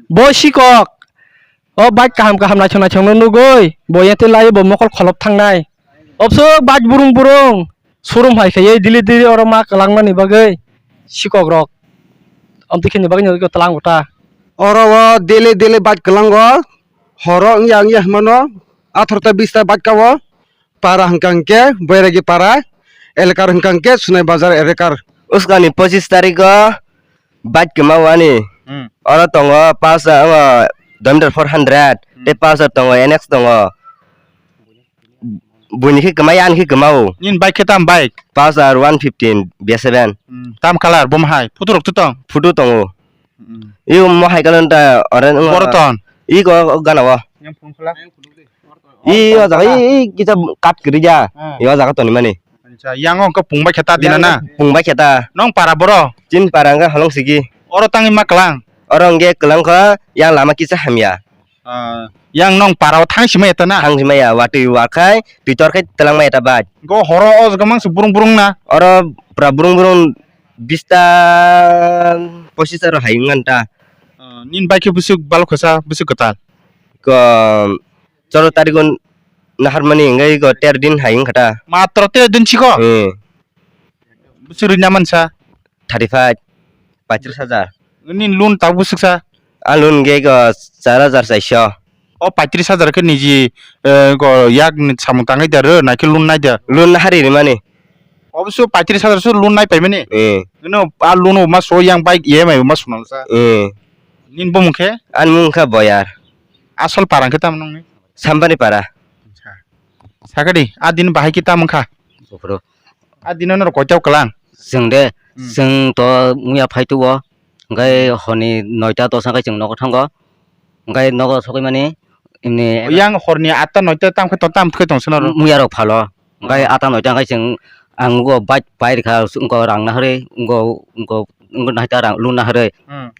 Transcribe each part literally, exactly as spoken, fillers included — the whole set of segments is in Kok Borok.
Bo sikok. O bike kaham kaham naithok naithok no nugwi bo yate lai bo mokol kholop thangnai. Obswk bike burung burung showroom hai khaiwi dili dili oro ma kwlangmani bagwi sikok rok. Amtwi khini bagwi no tlang uta. Oro o dili dili bike kwlango horo wngya wngya hwnmano atharota bista bike kao. Para hwnkha hwnkhe Boiragi para, elakar hwnkha hwnkhe Sunai Bazar elakar. Uskani pochis tarikgo bike kwma wani. Hmm. Oro tongo Pulsar, o, Dominar four hundred, hmm, tei Pulsar tongo, N X tongo. Buini khe kwmai, ani khe kwmao. Nini bike khe tam bike? Pulsar one fifteen B S seven. Hmm. Tam colour, bo hai? Photo rok to tong? Photo tongo. Hmm. I mo hai colour ta orange. Boro ton? I go gana o. Yang phone khula. I o jaga, i, i, kisa kat kwrwi ya. Hmm. I o jaga toni mani. Acha, yang o khe pung bai khe ta dina na? Yang pung bai khe ta. Nong para boro? Chin para wngkha Holong Sigi. Oro tangwi ma kwlang? Oro hwnkhe kwlang kho, yang lama kisa hamya. Ah, yang nong para o thang sima eta na? Thang sima ya, watwi wakhai, twi tor khai twlang ma eta bai. Go horo o jaga mangsa burung burung na? Oro pura burung burung bista pochis aro hai wngkha ta. Ah, nini bai khe bwswk balok kha sa, bwswk kwtal? Ko, choro tarikgo naharmani hwnkhe ego ter din hai wngkha ta. Matro ter din chiko? Hmm. Bwswk rwina mansa? Thirty five, paitris hajar. Nini loan tabuk bwswk sa? A loan hwnkhe ego char hajar chaiso. O paitris hajar khe niji, eh, ego yak ni samung tangwi da rw, naikhe loan nai da? Loan hari rimani. Obwswk paitris hajar se loan nai paimani? Eh. Nino a loan bo ma so yang bike E M I bo ma sunal sa? Eh. Nini bumung khe? Ani mung khe Boyar. Asol para khe tamo nongni? Sampani para. Acha. Sakadi, a din bahai khe tamo wngkha? Buphuru. A dino norok koitao kwlang? Chwng de, hmm, chwng to muya phai tuo. Hwnkhe horni noita dosa khe chwng nogo thango. Hwnkhe nogo sogwi mani, imni yang horni atta noita tam khe to tam khe tong sino ro? Muya rok phalo. Hwnkhe, oh, atta noita hwnkhe chwng ang go bike pai rikha, go rang naharwi, go, go, go naita rang lun naharwi. Hmm.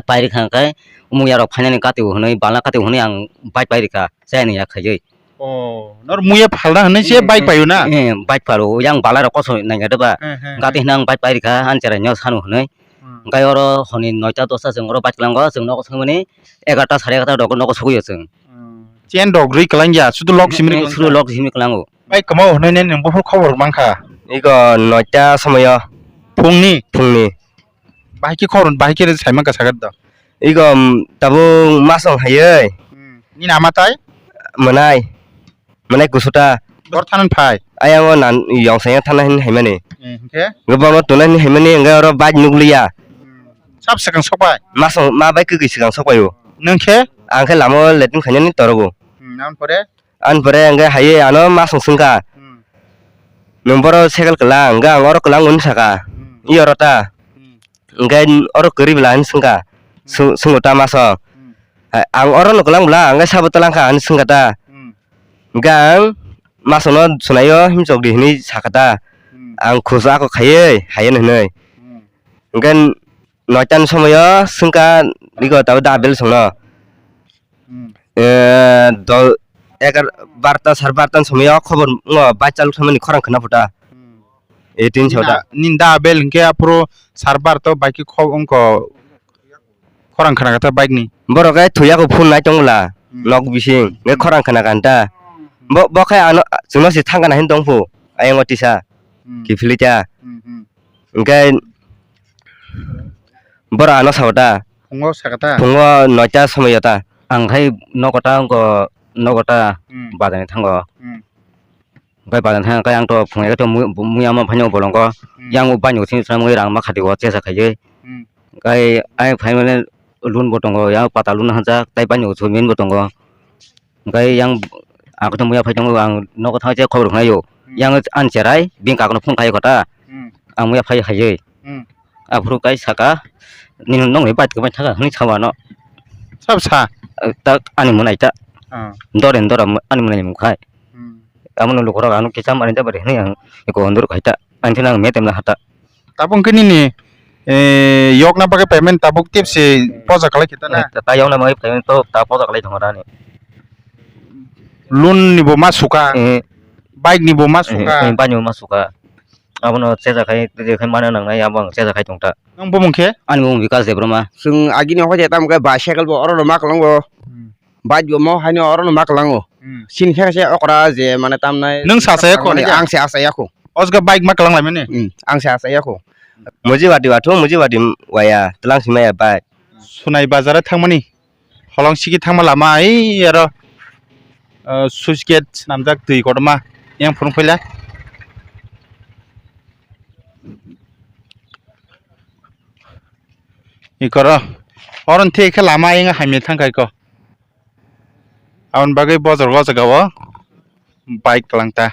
Pai rikha hwnkhe muya rok phainani kati hwnwi, bala kati hwnwi ang bike pai rikha, chayani yak khaiwi. Oh, nor muya phalna hwnwi se, hmm, bike paio na? Hmm, bike palo, yang bala rok koso nangya deba. Hmm, hmm, gati, hmm, hwnwi ang bike pai rikha, ani cherai no sanu hwnwi. Hmm. Hwnkhe oro horni noita dosta chwng oro bike kwlango, chwng nogo songmani egarta sare egarta rok nogo sogwi o chwng. Hmm. Chain rok rwi kwlangya, sudu lock simi rwi, hmm, kwlangkha? Sudu lock simi kwlango. Bike kwmao hwnwi nini buphuru khobor mankha? Ego noita somoyo. Phungni? Phungni. Bahai khe khorun, bahai khe sai mankha sakha da. Ego, mm, tabuk masong haiwi. Hmm. Nini ama tai? Mwnai. Mwnai kusuta. Bor thanan phai? Ayang o nan yong saya thana hin haimani. Hmm, hwnkhe? Hwnkhe bono tuna hin haimani, hwnkhe oro bike nukliya. Hmm. Sab swkang sokpai? Masong, ma bai kwkwi swkang sokpaio. Nwng khe? Ang khe lama o letting khainani torogo. Hmm, nang pore? Ani pore hwnkhe haiwi ano masong swngkha. Hmm. Nwng boro cycle kwlang, hwnkhe ang oro kwlang hwnwi sakha. Hmm. I oro ta. Hmm. Hwnkhe oro kwrwi bwla hwnwi swngkha. Hmm. Sw-, swngbo ta masong. Hmm. Ha, ang oro no kwlang bwla, hwnkhe sabo twlang kha hwnwi swngkha ta. Hmm. Hwnkhe ang masongno swnaio himchok di hwnwi sakha ta. Hmm. Ang khusu ako khaiwi, haiya hwnwi. Hmm. Hwnkhe noita ni somoyo swngkha, ego tabuk da bel songno. Hmm. Eh, dol, egar, barta, sar barta ni somoyo khobor wngo, bike chalok thangmani khorang khna phuta. Hmm. Eighteen sota. Nini da bel hwnkhe aphuru sar barta o bike khe kho-, wngkho khorang khna kha ta bike ni. Borok khe thuya kho phone nai tong bwla, hmm, nok bising, hwnkhe khorang khna kha ta. Bo, bo khe ano, chwngno se thang kana hin tong phu, ayang o tisa, hmm, kiphilwi ta. Hmm, hmm. Hwnkhe Boro ano sao ta? Phungo saka ta? Phungo noita somoyo ta? Ang khai nogo ta, wngkho nogo ta, hmm, bazar ni thango. Hmm. Bai bazar ni thang khe ang to phungo to mu-, muya ma phaino bolongo. Hmm. Yang bai no sini samui rang ma khati o chesa khaye. Hmm. Kai ai phai mane loan bo tongo, yang pata loan hanja, tai bai no somin bo tongo. Hwnkhe yang ang khe muya phai tongo, ang nogo thang je khobor hwnwi o. Hmm. Yang ani cherai bini kaka no phone khai kho ta. Hmm. Ang muya phai hai. Hmm. Aphuru kai saka, "Nini nokni bike kwbai thaka," hwnwi sa mano. Sab sa? Eh, ta ani mwnai ta. Ah. Dore dora ani mwnai mung khai. Hmm. Amo no lukurok ano kisa mani ta bari hwnwi ang eko hondur khai ta. Ang thina ang metem na hata. Tabuk hwnkhe nini, eh, yokna bagwi payment tabuk tepse poja khlai khe ta na? Eh, ta, ta yokna bagwi payment to ta poja khlai thangma rani. Loan ni bo ma suka, eh, bike ni bo ma, eh, suka, eh, bike ni bo ma suka. Abono checha khai, twi khai mana nangnai, abo ang checha khai tongta. Nang bumung khe? Ani bumung Bikas Debbarma. Chwng agini hoi je tam khe bicycle bo oro no ma kwlango. Hmm. Bike bo mo haino oro no ma kwlango. Hmm. Sini khe se okra je mane tamnai. Nwng sa sa ya kho, ang se asa ya kho. Osga bike ma kwlang lai mani? Hmm, ang se asa ya kho. Muji wadi wathu, muji wadi waya, tlang simaya bike. Sunai bazar thangmani. Holong sigi thangma lama ai aro, ah, switch gate swnamjak twi kotorma yang phunuk phaila. Ikoro oron the khe lama yang hamya thangkai ko. Aboni bagwi bojor o jaga o bike kwlangta.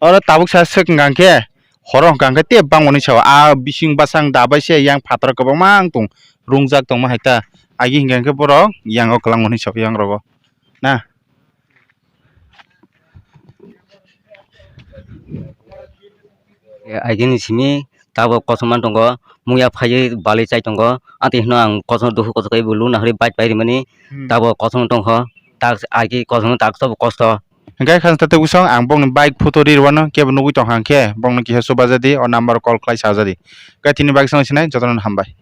Oro tabuk sa swk hwnkha khe, horo hwnkha khe tei bangmani sao, a bising bwsang dabai se yang phatar kwbangma wng tong, rungjak tongma hai ta. Agi hwnkha khe borok yang o kwlangmani sao yang rogo na. Agi ni simi tabuk kosom man tongo, muya phaiwi balwi chai tongo, amtwi hino ang kosom dukhu kosom kai bo luna hwnwi bike pai rimani, hmm, tabuk kosom tongkho, tak agi kosom tak sobo kosto. Hingke kha tei bwsong ang bokni bike photo ri rwano kebo nugwi tongkha hingke bokno kisa chubaja di o number call khlai saja di. Hingke tini bike song sinai jotono hambai.